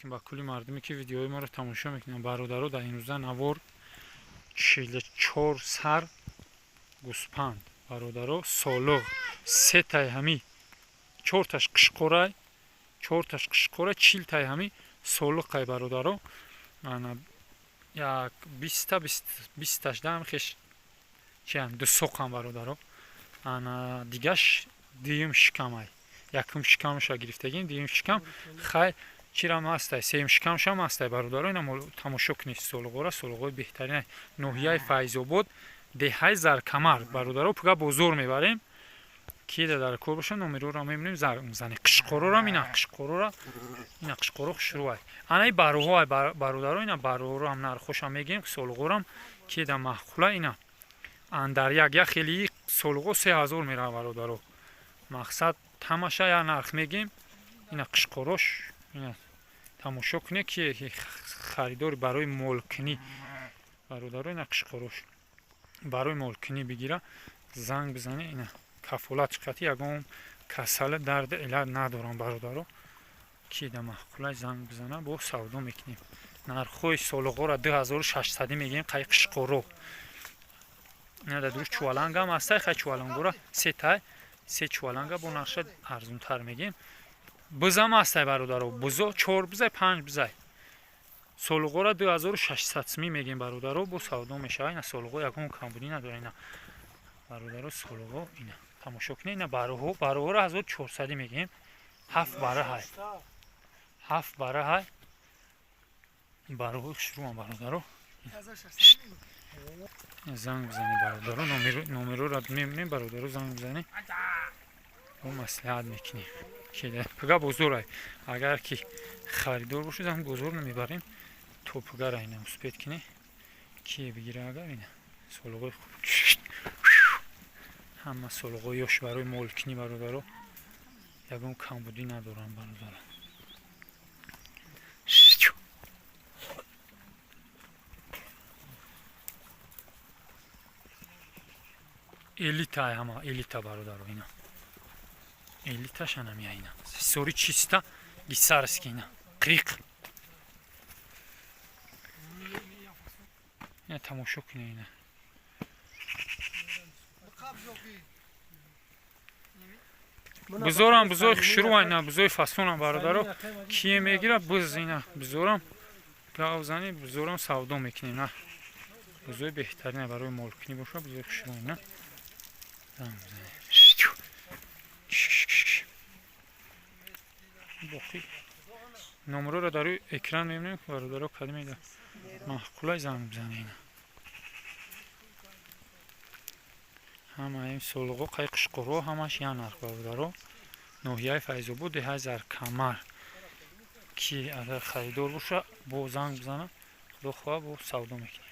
Алейкум ба кулли мардуме, ки видеои моро тамошо мекунанд. Бародаро, дар имрӯза навор 44 сар гӯспанд, бародаро, солиғ сетай ҳами, чорташ қишқорай, чорташ қишқора, 40-тай ҳами солиқай, бародаро. Ана як 20-та, 20-ташдаам хеш чиам дусоқам, бародаро. Ана дигаш дуюм шикамай, якум шикамаша гирифтагим, дуюм шикам хай чирам ҳастай, сеюм шикамшам ҳастай, бародаро. Ина тамошо кунед солиғора, солиғои беҳтарин. Ноҳияи Файзобод, деҳаи Заркамар, бародаро. Пуга бозор мебарем. Ки дар кор боша, номерора мебинем, занг мезанем. Қишқорорам ина, қишқорора ина, қишқоро хушрӯай. Анаи бароҳоай, бародаро, ина бароҳорам нархошам мегӯем, солиғорам ки да маъқула. Ина андар як як хели солиғо 3000 мерава, бародаро. Мақсад, ҳамаша як нарх мегӯем. Ина қишқорош, ина тамошо кунед, ки харидори барои молкунӣ, бародаро, ина қишқорош барои молкунӣ бигира, занг бизане. Ина кафолат қати, ягон касала, дарди илат надорам, бародаро. Ки да маъқулай, занг бизана, бо савдо мекунем. Нархҳои солиғора 2600 мегӯем қай қишқоро. Ина дар дуруст чувалангам ҳастай, хай чувалангора сетай, се чуваланга бо нарша арзунтар мегӯем. Бизам ҳастай, бародаро, бузо чор бизай, панҷ бизай. Солиғора 2600 сумӣ мегӯем, бародаро, бо савдо мешавад. Ина солиғо ягон камбудӣ надора. Ина, бародаро, солиғо ина тамошо кунед. Ина бароҳо, бароҳоро 1400 мегӯем. Ҳафт бара ҳай, ҳафт бара ҳай, бароҳои хушрӯам, бародаро. Занг бизанед, бародаро, номерора мемонем, бародаро, занг бизанед, мо маслиҳат мекунем. Пуга бозорай, агар ки харидор бошед, ҳам бозор намебарем, то пугара ина успеть кунед, ки бигира. Агар ина солиғои хуб, ҳама солиғои ёш барои молкунӣ, бародаро, ягон камбудӣ надорам, бародаро. Элита, ҳама элита, бародаро, ина элиташанам я, ина сори чиста гисарский, ина қириқ, ина тамошо кунед ина. Бузорам, бузои хушрӯ, ина бузои фасонам, бародаро. Кие мегира буз, ина бузорам гавзани, бузорам савдо мекунем. На бузои беҳтарина барои молкунӣ боша, бузои хушрӯ, ина. Боқӣ номерора дар рӯи экран мебинем, бародаро. Кадомеда маъқулай, занг бизанед. Ина ҳамаи солиғо қай қишқоро, ҳамаш як нарх, бародаро. Ноҳияи Файзобод, деҳаи Заркамар. Ки агар харидор боша, бо занг бизана, худо хоҳа, бо савдо мекунем.